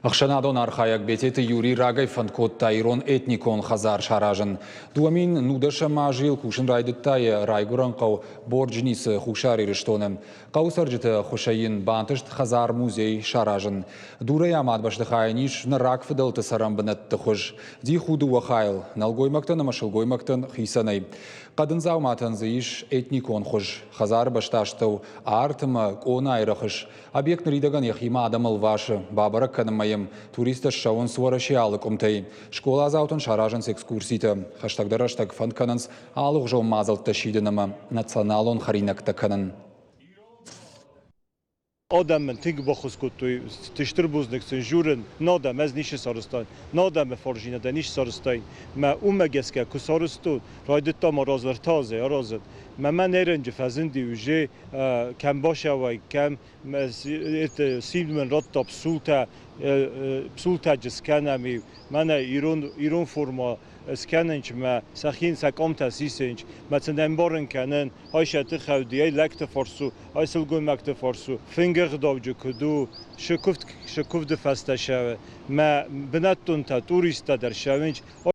Ӕхсӕнадон архайӕг Бететы Юрий рагӕй фӕнд кодта ирон этникон хӕдзар саразын. 2019 азы йыл кусын райдыдта йӕ райгуырӕн хъӕу Борджнисы Хуссар Ирыстоны. Хъӕуы цӕрджыты ӕххуысӕй йын бантыст хӕдзар-музей саразын. Дурӕй амад бӕстыхайӕн ис нӕ рагфыдӕлты цӕрӕнбынӕтты хуыз. Дих у дыууӕ хайыл – нӕлгоймӕгтӕн ӕмӕ сылгоймӕгтӕн хицӕнӕй. Хъӕдын дзауматӕн дзы ис этникон хуыз. Хӕдзары бӕстастӕу арт ӕмӕ къонайы рӕхыс. Объект ныридӕгӕн йӕхимӕ адӕм ӕлвасы. Бабӕрӕг кӕнынмӕ йӕм туристтӕ ссӕуынц Уӕрӕсейы алы къуымтӕй. Скъоладзаутӕн саразынц экскурситӕ. Хӕстӕгдӕр рӕстӕг фӕнд кӕнынц алыгъуызон мадзӕлттӕ сидын ӕмӕ националон хӕринӕгтӕ кӕнын. Адӕм мын тынг баххуыс кодтой, стыр бузныг сын журын, нал дӕм ӕз ницы сарӕзтаин, нал дӕм мӕ фарсдзинадӕй ницы сарӕзтаин. Мӕ уымӕ гӕсгӕ куы сарӕзтон, райдыдта ма разӕртазӕй аразын. Мӕ мӕ нерӕнджы фӕзынди уже кӕм басӕуай, кӕм симд мын радта псултӕ, псултӕджы скӕнӕм мӕнӕ ирон, ирон форма скӕнынч мӕ сӕхин сӕ къамтӕ сисынч, мӕ сын ӕмбарын кӕнын, айсӕты хӕвдийӕ лӕгты фарс у, ай сылгоймӕгты фарс у, фынгы ӕгъдауджы куыд у, сӕ куывд, сӕ куывды фӕстӕ сӕ мӕ бынӕттонтӕ, туристтӕ дӕр сӕуынч.